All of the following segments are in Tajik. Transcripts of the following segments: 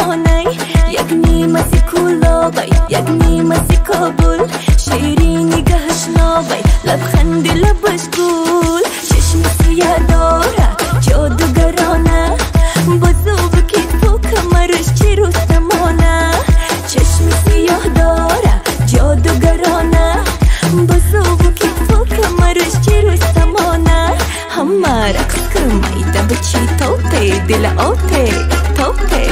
جهانی یک نیمه کولابی یک نیمه کابل شیرینی گهش نابی لبخند لبش گل چشم سیاه داره جادوگرانه بازو و کتف و کمرش چه رستمانه چشم سیاه داره جادوگرانه بازو و کتف و کمرش چه رستمانه همه رقص کرمایده بچی توته دل اوته توته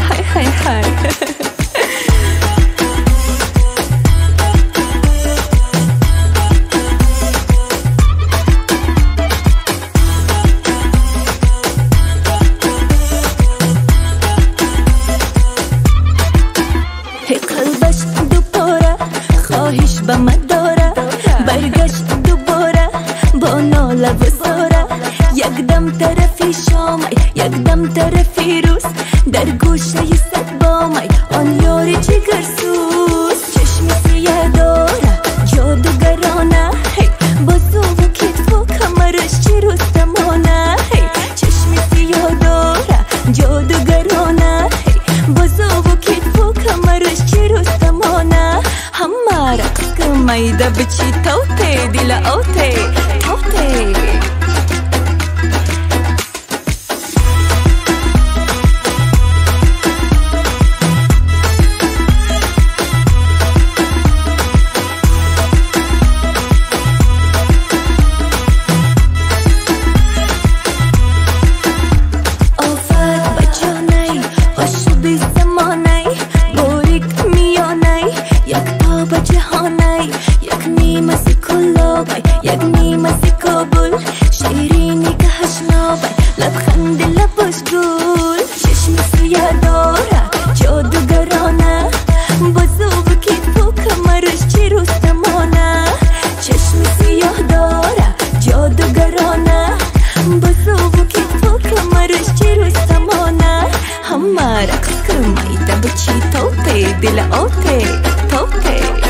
های های های قلبش دوباره خواهش به من داره برگشت دوباره با ناله و زاره یک دم طرفی شامی یک دم طرفی روز در گوشه صد بامی آن یار جگرسوز چشم سیاه داره جادوگرانه بازو و کتف و کمرش چه رستمانه چشم سیاه داره جادوگرانه بازو و کتف و کمرش چه رستمانه همه رقص کمیده بچی توته دل اوته توته یک نیمه کلابی یک نیمه کابل شیرینی گهش نابی لبخند لبش گل چشم سیاه داره جادوگرانه بازو و کتف و کمرش چه رستمانه چشم سیاه داره جادوگرانه بازو و کتف و کمرش چه رستمانه همه رقص کرمایده بچی توته دل اوته توته.